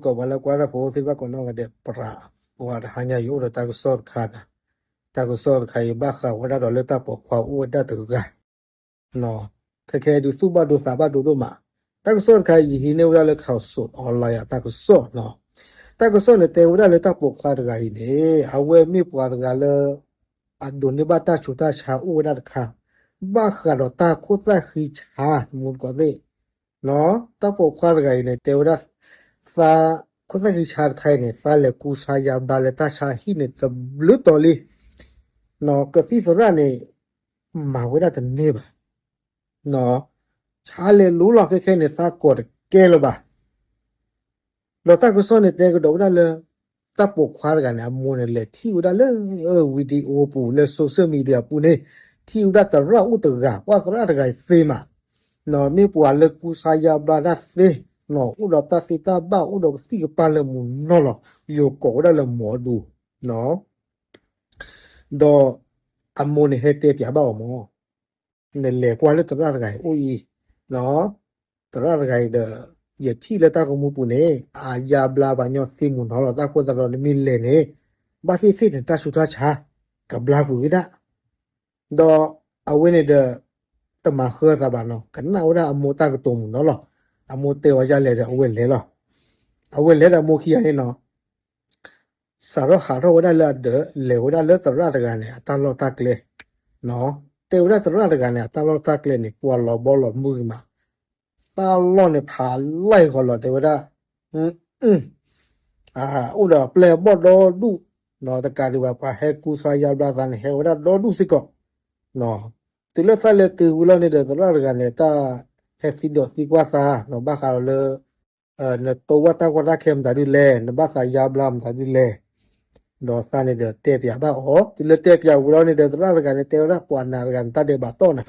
ကိးပှၤလၢကွၢ်တၢ်ဖိသ့ၣ်တဖၣ်ကိးနီၢ်ဂၤဒဲး ပြး ပှၤတဟါညါအံၤအိၣ်ဒီးတၢ်ကစီၣ်တခါန့ၣ်, တၢ်ကစီၣ်တခါအံၤဘၣ်ဃးဝဲဒၣ်ဒီးလၢတၢ်ပိာ်ခွါအိၣ်ဝဲဒၣ်တဂၤ ခဲခဲဒုးသူၣ်ဘၣ်ဒိသးဘၣ်ဒိဒိၣ်မး, တၢ်ကစီၣ်တခါအံၤယဟံးန့ၢ်ဝဲဒၣ်လၢ Khaosod Online အတၢ်ကစီၣ်နီၤ, တၢ်ကစီၣ်န့ၣ်တဲဝဲဒၣ်လၢတၢ်ပိာ်ခွါတဂၤအံၤန့ၣ် အဝဲမ့ၢ်ပှၤတဂၤလၢ အဒိးန့ၢ်ဘၣ်တၢ်ဆူးတၢ်ဆါအိၣ်ဝဲဒၣ်တခါ, ဘၣ်ဃးဒီးတၢ်ခိၣ်သၣ်ဃံဆါ တမူတကိးသ့ၣ် တၢ်ပိာ်ခွါတဂၤအံၤန့ၣ် တဲဝဲဒၣ် သးခိၣ်သၣ်ဃံဆါတခါအံၤန့ၣ် သးလဲၤကူစါယါဘျါလၢတၢ်ဆါဟံၣ်န့ၣ် တဘျုးတီၤလံ, ကသံၣ်သရၣ်န့ၣ် မၤဝဲဒၣ်တန့ၢ်ဘၣ်, ဆါလဲၤလိၤလီၤခဲခဲန့ၣ် သးကိးတကဲလၢၤဘၣ် ဒီးတၢ်ကစီၣ်န့ၣ်တဲကဒီးဝဲဒၣ်လၢ တၢ်ပိာ်ခွါတဂၤန့ၣ် အမိၢ်န့ၣ် လဲၤထံၣ်ဝဲဒၣ်လၢ video ပူၤ လၢ social media ပူၤန့ၣ် ထံၣ်ဝဲဒၣ်သရၣ်အိၣ်တဂၤ ပှၤသရၣ်တဂၤအံၤသ့မး, မ့ၢ်ပှၤလၢကူစါယါဘျါတၢ်သ့, အိၣ်ဒီးတၢ်သ့တၢ်ဘၣ် အိၣ်ဒီးကသံၣ်ကပၤလၢမုၢ်နီၢ်လီၤ, ယိၤကိးဝဲဒၣ်လၢမီၤအဒူ ဒီးအမိၢ်န့ၣ်ဟဲတဲပၠးဘၣ်အီၤမး, နလဲၤကွၢ်လၢသရၣ်တဂၤအံၤအိၣ်အံၤ, သရၣ်တဂၤအံၤဒီး ယထံၣ်လၢတၢ်ဂီၤမူပူၤန့ၣ် အယါဘျါပှၤညီသ့မုၢ်နီၢ်လီၤ, တၢ်ဃိသတးဒီးနမ့ၢ်လဲၤန့ၣ် ဘၣ်သ့ၣ်သ့ၣ်န့ၣ်တၢ်ဆူးတၢ်ဆါ ကဘျါကွံာ်ဝဲဒၣ်, ဒီးအဝဲန့ၣ်ဒီး တမၤဃၢသးဘၣ်နီၤ, ကနၣ်ဝဲဒၣ်အမိၢ်တၢ်ကတိၤမုၢ်နီၢ်လီၤ, အမိၢ်တဲအီၤယါလဲၣ်ဒီးအဝဲလဲၤလီၤ, အဝဲလဲၤဒီးအမိၢ်ခံဂၤန့ၣ်နီၤ စးထီၣ်ဟးထီၣ်ဝဲဒၣ်လၢအဒၢး လဲၤဝဲဒၣ်လၢသရၣ်တဂၤန့ၣ် အတၢ်လီၢ်တၢ်ကျဲ, တဲဝဲဒၣ်သရၣ်တဂၤန့ၣ် အတၢ်လီၢ်တၢ်ကျဲန့ၣ် ပှၤလီၤဘီလီၤမုၢ်ဂ့ၤမး, တၢ်လီၢ်န့ၣ်ဖးလဲၢ်ဂီၤလီၤ တဲဝဲဒၣ်, အိၣ်ဒီးအပျဲၢ်အဘီၣ်ဒီဒူၣ်, တကးဒံးဘၣ် ပှၤဟဲကူစါယါဘျါသးန့ၣ် ဟဲဝဲဒၣ်ဒီဒူၣ်စ့ၢ်ကီး, တုၤလၢသးလဲၤတုၤဝံၤလီၤန့ၣ်ဒီး သရၣ်တဂၤန့ၣ် တၢ်ဟဲသံဒိးသံကွၢ်သး ဘၣ်ဃးဒီးလၢ နတိဝၢ်တၢ်ကီတၢ်ခဲမတၤဒ်လဲၣ်, နဘၣ်သးယါဘျါမတၤဒ်လဲၣ်, ဒီးသးန့ၣ်ဒီးတဲပၠးဘၣ်အီၤ, တုၤလၢတဲပၠးဝံၤလီၤန့ၣ်ဒီး သရၣ်တဂၤန့ၣ် တဲဝဲဒၣ်ပှၤနၤတဂၤန့ၣ် တၢ်ဒဲးဘးတီၢ်နၤ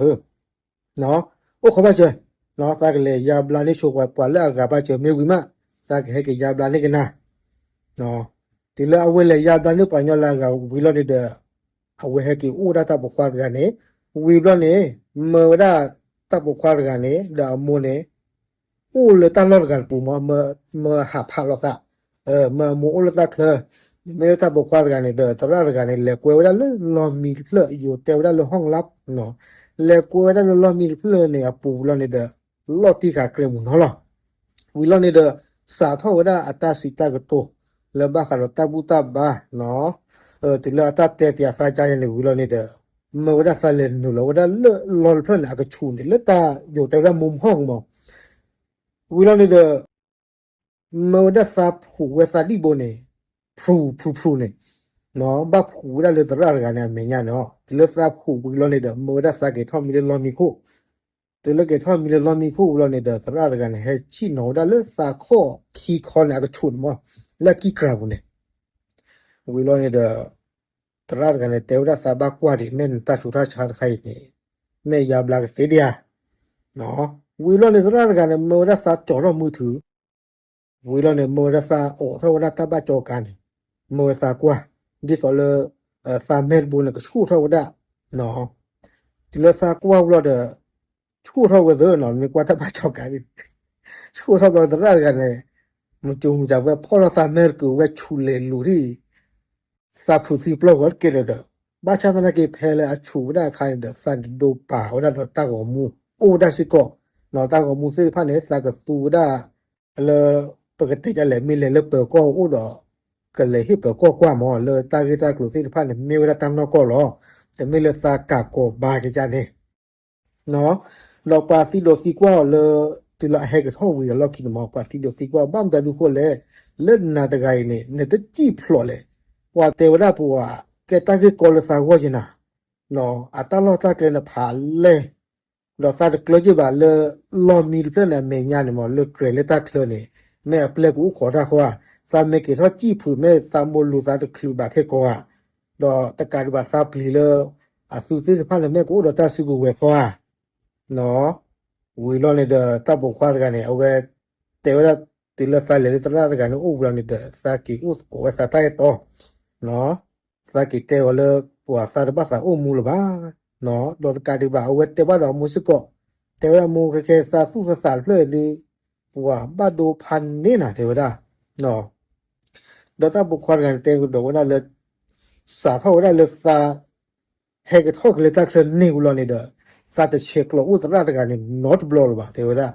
ဧၢ, အိၣ်ခိးဘၣ်စၢၤ, သးကလဲၤယါဘျါန့ၢ်ဆိပှၤ ပှၤလၢအဂၤဘၣ်စၢၤမ့ၢ်ဝံၤမး, သးကဟဲက့ၤယါဘျါန့ၢ်ကနၤ တုၤလၢအဝဲလဲၤယါဘျါန့ၢ်ပှၤညီလၢအဂၤဝံၤလီၤန့ၣ်ဒီး အဝဲဟဲက့ၤအိၣ်ဝဲဒၣ်တၢ်ပိာ်ခွါတဂၤန့ၣ်, ဝံၤဘျီန့ၣ် မၢဝဲဒၣ်တၢ်ပိာ်ခွါတဂၤန့ၣ် ဒီးအမိၢ်န့ၣ် အိၣ်လၢတၢ်လီၢ်တဂၤတပူၤမး, မၢဟးဖးလိာ်သး, မၢအမိၢ်အိၣ်လၢတၢ်ချၢ, မ့မ့ၢ်လၢတၢ်ပိာ်ခွါတဂၤန့ၣ်ဒီး သရၣ်တဂၤန့ၣ် လဲၤကွဲဝဲဒၣ်လၢလီၢ်မံတဖျၢၣ် ယိၤတဲဝဲဒၣ်လၢ ห้องลับ, လဲၤကွဲဝဲဒၣ်လၢလီၢ်မံတဖျၢၣ်န့ၣ်အပူၤဝံၤလီၤန့ၣ်ဒီး လီၢ်တံၢ်ဃာ်ကြဲးမုၢ်နီၢ်လီၤ. ဝံၤလီၤန့ၣ်ဒီး စးထီၣ်ဝဲဒၣ်အတၢ်စံးတၢ်ကတိၤ လၢဘၣ်ဃးဒီးတၢ်ဘူၣ်တၢ်ဘါ, တုၤလၢအတၢ်တဲပၠးသးကါယါန့ၣ်ဝံၤလီၤန့ၣ်ဒီး မၢဝဲဒၣ်သးလဲၤနုာ်လီၤဝဲဒၣ်လၢလီၢ်တဖျၢၣ်န့ၣ် အကဆူးန့ၣ် လၢတၢ်ယိၤတဲဝဲဒၣ် มุมห้อง မး ဝံၤလီၤန့ၣ်ဒီး မၢဝဲဒၣ်သးဖှူးဝဲသးဒံၣ်ဘိန့ၣ် ဖှူးဖှူးဖှူးန့ၣ်, ဘၣ်ဖှူးဝဲဒၣ်လၢသရၣ်တဂၤန့ၣ် အမဲာ်ညါန့ၣ်, တုၤလၢသးဖှူးဝံၤလီၤန့ၣ်ဒီး မၢဝဲဒၣ်သးက့ၤထီၣ်မံလၢလီၢ်မံခိၣ်, တုၤလၢက့ၤထီၣ်မံလၢလီၢ်မံခိၣ်ဝံၤလီၤန့ၣ်ဒီး သရၣ်တဂၤန့ၣ် ဟဲဆံၣ်နီၤဝဲဒၣ်လၢသးခီၣ်ခံခီန့ၣ် အကဆူးန့ၣ်မး, လၢအကံၢ်ကြၤပူၤန့ၣ် ဝံၤလီၤန့ၣ်ဒီး သရၣ်တဂၤန့ၣ် တဲဝဲဒၣ်သးဘၣ်ကွၢ်ဒံး မ့ၢ်နတၢ်ဆူးတၢ်ဆါတခါအံၤန့ၣ် မ့ၢ်ယါဘျါကသ့ဒံးဧါ. ဝံၤလီၤန့ၣ် သရၣ်တဂၤန့ၣ် မၢဝဲဒၣ်သးကၠီၤထီၣ်မူထူး, ဝံၤလီၤန့ၣ် မၢဝဲဒၣ်သးအိးထီၣ်ဝဲဒၣ်တၢ်ဘၣ်ကၠီကါန့ၣ်, မၢဝဲသးကွၢ်, ဒ်သိးလၢ သးမဲာ်တဘိန့ၣ် ကဆူၣ်ထီၣ်ဝဲဒၣ် တုၤလၢသးကွၢ်ဝံၤလီၤဒီး ဆူၣ်ထီၣ်ဝဲသ့နီၤ, မ့ၢ်ကွၢ်တၢ်ဘၣ်ကၠီကါန့ၣ်, ဆူၣ်ထီၣ်ဘျီသရၣ်တဂၤန့ၣ် မုၢ်ကၠိမုၢ်ကၠၢ်ဝဲဖီၣ်ထီၣ်သးမဲာ်တကုာ်ဝဲဆူးလဲၤလူၤဒံး သးဖုးသံပျီၢ်ဂီၤတက့ၢ်လၢၤဒီး ဘၣ်ဆၣ်သနာ်က့ဖဲလၢအဆူးဝဲဒၣ်အခါန့ၣ်ဒီး သးန့ၣ်ဒိးပာ်ဝဲဒၣ်ဒီးတၢ်ဂီၤမူ အိၣ်ဝဲဒၣ်စ့ၢ်ကီး, တၢ်ဂီၤမူသ့ၣ်တဖၣ်န့ၣ် သးကသူဝဲဒၣ် လၢ ပကတဲဒ်လဲၣ် မ့ၢ်လဲၤလၢပၢၤကီၢ်အိၣ်ဒီး ကလဲၤဟ့ၣ်ပၢၤကီၢ်ကွၢ်မး လၢတၢ်ဂ့ၢ်တၢ်ကျိၤသ့ၣ်တဖၣ်န့ၣ် မ့ၢ်ဝဲဒၣ်တၢ်နီၢ်ကီၢ်လီၤ. တမ့ၢ်လၢသးကးကိးဘါကကန့ၣ် ဒီးပှၤသံဒိးသံကွၢ်အီၤလၢ တုၤလၢအဟဲက့ၤထီၣ်ဝံၤဒီးလီၢ်ခံန့ၣ်မး ပှၤသံဒိးသံကွၢ်အီၤ ဘၣ်မတၤဒုးဃိလဲၣ်, လၢနၤတဂၤအံၤန့ၣ် နတစံၣ်ဖျိးလဲၣ်, ပှၤတဲဝဲဒၣ်ပှၤ ကဲတၢ်ဂ့ၢ်ကီလၢသးဂီၢ်ယနၤ, အတၢ်လီၢ်တၢ်ကျဲန့ၣ်ဖးလဲၢ် ဒီးသးတကျၢၤက့ၤဘၣ်လၢ လီၢ်မံတဖျၢၣ်န့ၣ် အမဲာ်ညါန့ၣ်မး လၢကြဲၤလၢတၢ်ချၢန့ၣ် မ့ၢ်အပျဲၢ်ကအိၣ်ခိးတၢ်ဃီဧါ, သးမ့ၢ်က့ၤထီၣ်စံၣ်ဖုး မ့ၢ်သးမိၢ်လူၤသးတချုးဘၣ်ခဲကိးဧါ, ဒီးတကးဒံးဘၣ်သးပျံၤလၢ အသုသ့ၣ်တဖၣ်န့ၣ် မ့ၢ်ကအိၣ်ဒီးတၢ်စုကဝဲၤဃီဧါ, ဝံၤလီၤန့ၣ်ဒီး တၢ်ပိာ်ခွါတဂၤန့ၣ် အဝဲ တဲဝဲဒၣ် တုၤလၢသးလဲၤလၢသရၣ်တဂၤန့ၣ်အိၣ်ဝံၤလီၤန့ၣ်ဒီး သးက့ၤအိၣ်သကိးဝဲသးတၢ်အဲၣ်တီ သးက့ၤတဲအီၤလၢ ပှၤသးတဘၣ်သးအိၣ်မူလၢၤဘၣ်, ဒီးတကးဒံးဘၣ် အဝဲတဲဘၣ်ဒီးအမိၢ်စ့ၢ်ကီး, တဲဝဲဒၣ်မိၢ်ခဲခဲ သးသူၣ်သးသးတဖျၢၣ်အံၤဒုး ပှၤဘၣ်ဒိဖးန့ၢ်နၤ တဲဝဲဒၣ်, ဒီးတၢ်ပိာ်ခွါတဂၤန့ၣ် တဲကဒီးဝဲဒၣ်လၢ စးထီၣ်ဝဲဒၣ်လၢသး ဟဲကထီၣ်က့ၤလၢတၢ်ချၢန့ၣ်ဝံၤလီၤန့ၣ်ဒီး သးတဆဲးကျိးအိၣ်သရၣ်တဂၤန့ၣ်နီတဘျီလၢၤဘၣ် တဲဝဲဒၣ်.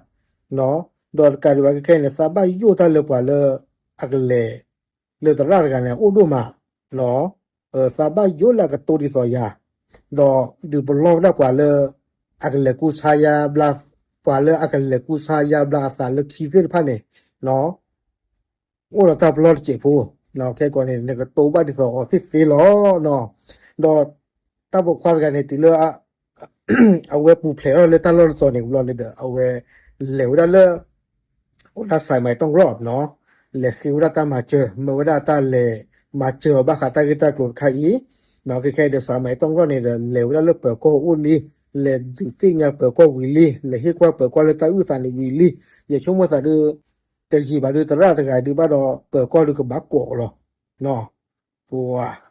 ဒီးတကးဒံးဘၣ်ခဲခဲအံၤန့ၣ် သးဘၣ်ယိၣ်တၢ်လၢပှၤလၢ အကလဲၤ လၢသရၣ်တဂၤန့ၣ် အိၣ်ဒိၣ်မး သးဘၣ်ယိၣ်လၢအကတိၤဒ်သိးယၤ, ဒီးဒုးပလီၢ်ဝဲဒၣ်ပှၤလၢ အကလဲၤကူစါယါဘျါ, ပှၤလၢအကလဲၤကူစါယါဘျါအသးလၢခံသ့ၣ်တဖၣ်န့ၣ် အိၣ်ဒီးတၢ်ပလီၢ်တစဲးဖိ, ခဲကိးန့ၣ် နကတိၤဘၣ်ဒ်သိးအီၤသ့ၣ်သ့လီၤ. ဒီးတၢ်ပိာ်ခွါတဂၤန့ၣ် တုၤလၢ အဝဲပူၤဖျဲးထီၣ်လၢတၢ်လီၢ်တတီၤန့ၣ်ဘျီန့ၣ်ဒီး အဝဲလဲၤဝဲဒၣ်လၢ အိၣ်ဒၣ်စးမၤတီၢ်ရီၣ်နီၤ, လဲၤဃ့ဝဲဒၣ်တၢ်မၤစၢၤ မၢဝဲဒၣ်တၢ်လဲၤမၤစၢၤအီၤဘၣ်ဃးတၢ်ဂ့ၢ်တၢ်ကျိၤတခါအံၤ, ခဲခဲအံၤဒီးစးမၤတီၢ်ရီၣ်န့ၣ်ဒီး လဲၤဝဲဒၣ်လၢပၢၤကီၢ်အိၣ်လံ, လဲၤဒုးသ့ၣ်ညါပၢၤကီၢ်ဝံၤလံ, လဲၤဟ့ၣ်ကွၢ်ပၢၤကီၢ်လၢတၢ်အုၣ်သးန့ၣ်ဝံၤလံ, ယဆိကမိၣ်သးဒုး တယံာ်ဘၣ်ဒုးသရၣ်တဂၤဒုးဘၣ်ဒီး ပၢၤကီၢ်ဒုးကဘၣ်ကိးလီၤ. ပှၤ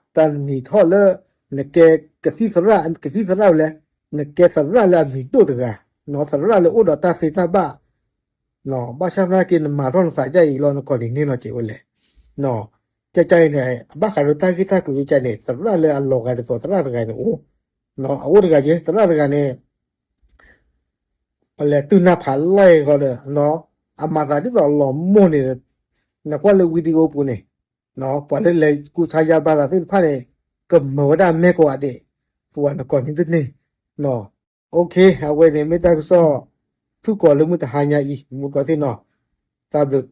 တၢ်မံၤထီၣ်လၢ နကဲကသံၣ်သရၣ်, ကသံၣ်သရၣ်ဝဲလဲၣ်, နကဲသရၣ်လၢအမံၤဒိၣ်တဂၤ, သရၣ်လၢအိၣ်ဒီးတၢ်သ့တၢ်ဘၣ်, ဘၣ်ဆၣ်သနာ်က့ နမၤထီၣ်နသးဒ်အံၤလီၤ နကိးနံၤန့ၢ်နီၤစဲးဝဲလဲၣ်. ကကန့ၣ် အဘၣ်ဃးဒီးတၢ်ဂ့ၢ်တၢ်ကျိၤကကန့ၣ် သရၣ်လၢအလီၤဂာ်ဒ်သိးသရၣ်တဂၤန့ၣ်အိၣ်, အအိၣ်တဂၤက့ သရၣ်တဂၤန့ၣ် ပလဲၤတုၤနၢ်ဖးလဲၢ်ဃီဒီး အမၤသးဒ်သိးအလီၤမိၢ်န့ၣ်, နကွၢ်လၢ video ပူၤန့ၣ်, ပှၤလၢလဲၤကူစါယါဘျါသးသ့ၣ်တဖၣ်န့ၣ် ကမၤဝဲဒၣ်မဲာ်ကိးဂၤဒဲး, ပှၤနကိးနံၤတန့ၢ်, အဝဲန့ၣ် မ့ၢ်တၢ်ကစီၣ် ဖုၣ်ကိာ်လၢမုၢ်တဟါညါအံၤ မူကီၢ်သ့ၣ်နီၤ, တၢ်ဘျုး